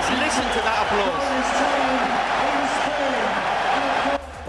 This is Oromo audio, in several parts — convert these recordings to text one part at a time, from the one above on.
Just listen to that applause.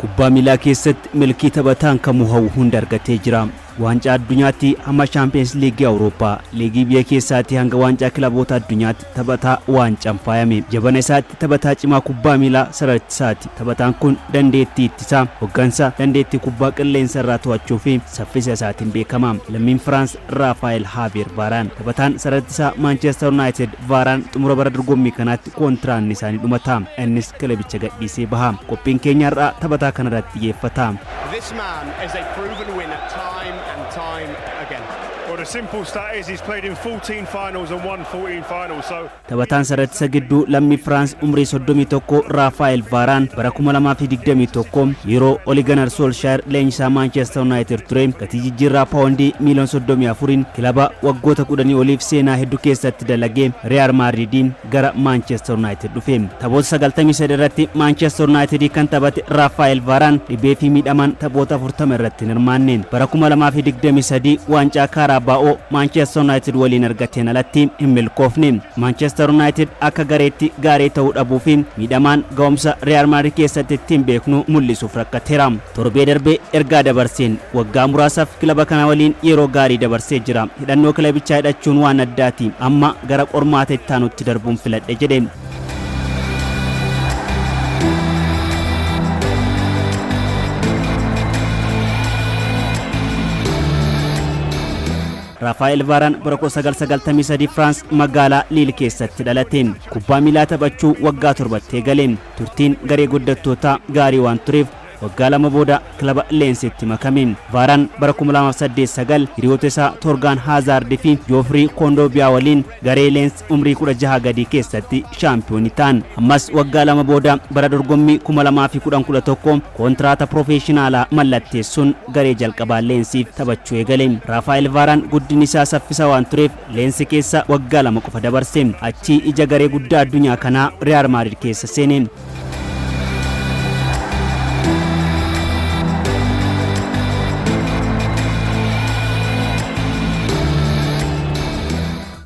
Kubbaa miilaa keessatti milkii taphataan kamuu hawwu hunda argatee jira. Waancaa addunyaatti hamma Shaampiyoons Liigii Awurooppaa, liigii biyya keessaatti hanga waancaa kilaboota addunyaatti taphataa waancaan faayame. Jabana isaatti taphataa cimaa kubbaa miilaa sarartisaati. Taphataan kun dandeettii ittisaa, hoggansa, dandeettii kubbaa qilleensa irraa to'achuu fi saffisa isaatiin beekama. Lammiin Firaans Raafaayel Haaviyer Vaaraan. Taphataan sarartisaa Maanchestar Yuunaayitid Vaaraan xumura bara dorgommii kanaatti kontiraanni isaanii dhumata. Innis kilabicha gadhiisee baha. Qophiin keenya har'aa taphataa kanarratti xiyyeeffata. This man is a proven winner time and time again. Well, the simple stat is he's played in 14 finals and won 14 finals. So Taphataan sarartisa gidduu lammii Firaans umrii 31 Raafaayel Vaaraan bara 2021 yeroo Ole Gunnar Solskjaer leenjisaa Maanchestar United ture gatii jijjiirraa paawundii miiliyoona 34 kilaba waggoota 10 oliif seenaa hedduu keessatti dalagee Real Madridiin gara Maanchestar United dhufe. Taphoota 93 irratti Maanchestar United kan taphate Raafaayel Vaaraan dhibee fi miidhamaan taphoota 40 irratti hin hirmaanne. Bara 2023 waancaa Kaarabaa'oo Maanchestar United waliin argateen alatti hin milkoofne. Maanchestar United akka gareetti gaarii ta'uu dhabuu fi miidhamaan ga'umsa Real Madrid keessatti ittiin beeknu mul'isuuf rakkateera. Torbee darbee ergaa dabarseen waggaa muraasaaf kilaba kana waliin yeroo gaarii dabarsee jira. Hidhannoo kilabichaa hidhachuun waan addaati. Amma gara qormaata itti aanutti darbuun filadhe jedhe. Raafaa'el Vaaraan bara 1993 Firaans magaalaa Liil keessatti dhalate. Kubbaa miilaa taphachuu waggaa torbatti eegale. Turtiin garee guddattootaa gaarii waan tureef waggaa 2 booda kilaba Leensitti makame. Vaaraan bara 2008-9 hiriyoota isaa Torgaan Haazaard fi Joofrii Koondoobiyaa waliin garee Leens umrii 16 gadii keessatti shaampiyoonii ta'an. Ammas waggaa 2 booda bara dorgommii 2010-11 kontiraata piroofeeshinaalaa mallatteessuun garee jalqabaa Leensiif taphachuu eegale. Raafaa'el Vaaraan guddinni isaa saffisaa waan tureef Leensi keessa waggaa 2 qofa dabarse. Achii ija garee guddaa addunyaa kanaa Riyaal Maadrid keessa seene.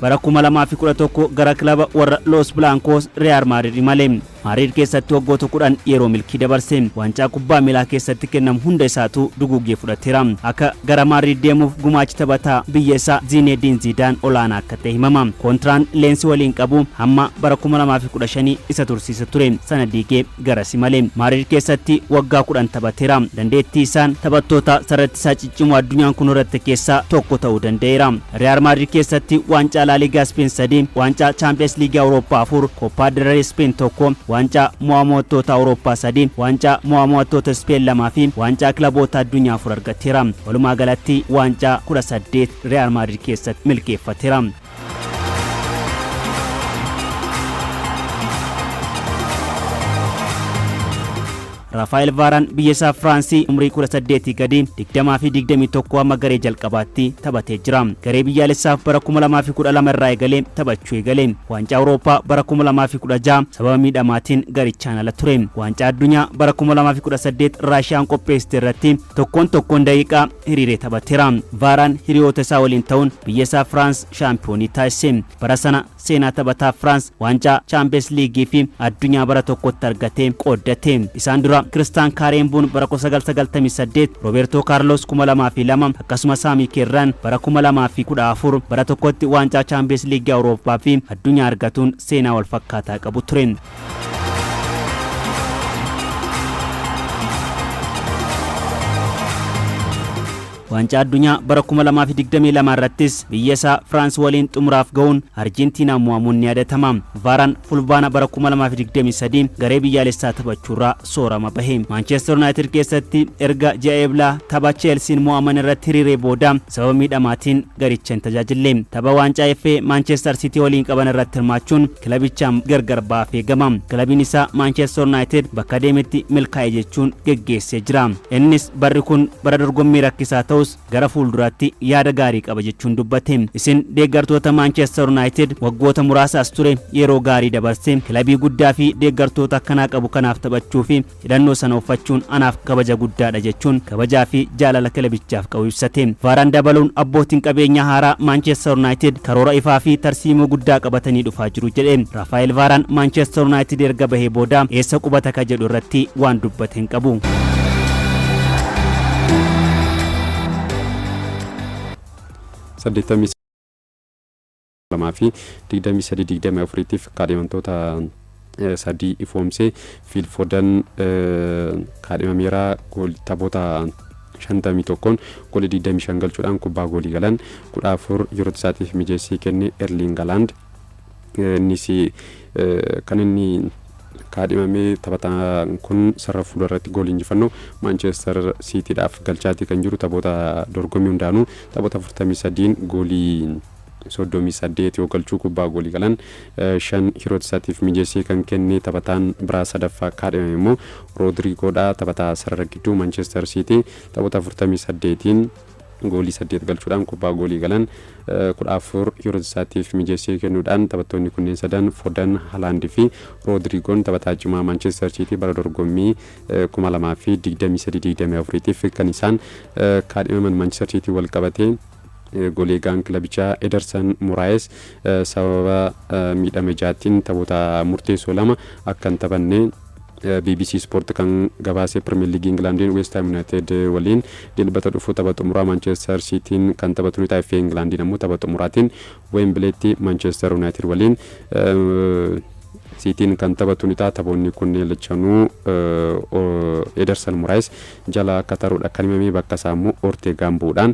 Bara 2011 gara kilaba warra Los Blancos Real Madrid imale. Madrid keessatti waggoota 10 yeroo milkii dabarse. Waancaa kubbaa miilaa keessatti kennamu hunda isaatu duguugee fudhateera. Akka gara Madrid deemuuf gumaachi taphataa biyya isaa Zinedine Zidane olaanaa akka ta'e himama. Kontiraan Leensi waliin qabu hamma bara 2015 isa tursiisa ture. Sana diigee garas imale. Madrid keessatti waggaa 10 taphateera. Dandeettii isaan taphattoota sarartisaa ciccimoo addunyaan kun horatte keessaa tokko ta'uu danda'eera. Real Madrid keessatti waancaa La Liga Spain 3, waancaa Champions League Awurooppaa 4, Copa del Rey Spain 1, waancaa mo'aa mo'attoota Awurooppaa 3, waancaa mo'aa mo'attoota Spain 2 fi waancaa kilaboota addunyaa 4 argateera. Walumaa galatti waancaa 18 Real Madrid keessatti milkeeffateera. Raafaa'el Vaaraan biyya isaa Firaansii umrii 18 gadi 20 fi 21 hamma garee jalqabaatti taphatee jira. Garee biyyaalessaaf bara 2012 irraa eegalee taphachuu eegale. Waancaa Awurooppaa bara 2016 sababa miidhamaatiin garichaan ala ture. Waancaa addunyaa bara 2018 Raashiyaan qopheessite irratti tokkoon tokkoon daqiiqaa hiriiree taphateera. Vaaraan hiriyoota isaa waliin ta'uun biyya isaa Firaans shaampiyoonii taasise. Bara sana seenaa taphataa Firaans waancaa Chaampiyeens Liigii fi addunyaa bara tokkotti argatee qooddate. Isaan dura Kiristaan Kaarembuun bara 1998, Roobertoo Kaarlos 2002 akkasumas Saamii Keerraan bara 2014 bara tokkotti waancaa Chaampiyeens Liigii Awurooppaa fi addunyaa argatuun seenaa wal fakkaataa qabu ture. Waancaa addunyaa bara 2022 irrattis biyya isaa Firaans waliin xumuraaf ga'uun Arjentiinaan mo'amuun ni yaadatama. Vaaraan fulbaana bara 2023 garee biyyaalessaa taphachuurraa soorama bahe. Maanchestar Yuunaayitid keessatti erga ji'a Eeblaa tapha Cheelsiin mo'aman irratti hiriiree booda sababa miidhamaatiin garicha hin tajaajille. Tapha waancaa FA Maanchestar Siitii waliin qaban irratti hirmaachuun kilabichaan gargar ba'aaf eegama. Kilabiin isaa Maanchestar Yuunaayitid bakka deemetti milkaa'e jechuun geggeessee jira. Innis barri kun bara dorgommii rakkisaa ta'us Ta'us gara fuulduraatti yaada gaarii qaba jechuun dubbate. Isin deeggartoota Manchester United waggoota muraasaas ture yeroo gaarii dabarse, kilabii guddaa fi deeggartoota akkanaa qabu kanaaf taphachuu fi hidhannoo sana uffachuun anaaf kabaja guddaadha jechuun kabajaa fi jaalala kilabichaaf qabu ibsate. Vaaraan dabaluun abbootiin qabeenyaa haaraa Manchester United karoora ifaa fi tarsiimoo guddaa qabatanii dhufaa jiru jedhe. Raafaayel Vaaraan Manchester United erga bahee booda eessa qubata ka jedhu irratti waan dubbate hin qabu. 82 fi 23 24tiif kaadhimamtoota sadii ifoomsee. Fiil Fodan kaadhimameera. Taphoota 51n goolii 25 galchuudhaan kubbaa goolii galan 14 yeroo isaatiif mijeessee kenne. Erling Haaland innis kan inni kaadhimamee, taphataan kun sarara fuulduratti goolii injifannoo Maanchestar Siitiidhaaf galchaatii kan jiru. Taphoota dorgommii hundaanuu taphoota 43 goolii 38 yoo galchuu kubbaa goolii galan shan hiriyoota isaatiif mijeessee kan kenne. Taphataan biraa sadaffaa kaadhimame immoo Roodrigoodha. Taphataa sarara gidduu Maanchestar Siitii taphoota 48n goolii 8 galchuudhaan kubbaa goolii galan 14 hiriyoota isaatiif mijeessee kennuudhaan, taphattoonni kunneen sadan, Fodan, Halaandii fi Roodrigoon, taphataa cimaa Maanchestar Siitii bara dorgommii 2023/24tiif kan isaan kaadhimaman. Maanchestar Siitii wal qabatee goleegaan kilabichaa Ederson Muraayes sababa miidhama ijaatiin taphoota murteessoo lama akka hin taphanne BBC Sport kan gabaase. Premier League Ingilaandiin West Ham United waliin Dilbata dhufu tapha xumuraa Manchester Cityin kan taphatu ni ta'a. FA Ingilaandiin ammoo tapha xumuraatiin Wembleetti Manchester United waliin Siitiin kan taphatu ni ta'a. Taphoonni kunneen lachanuu Ederson Muraayes jala akka taruudha kan himame. Bakka isaa immoo Orteegaan bu'uudhaan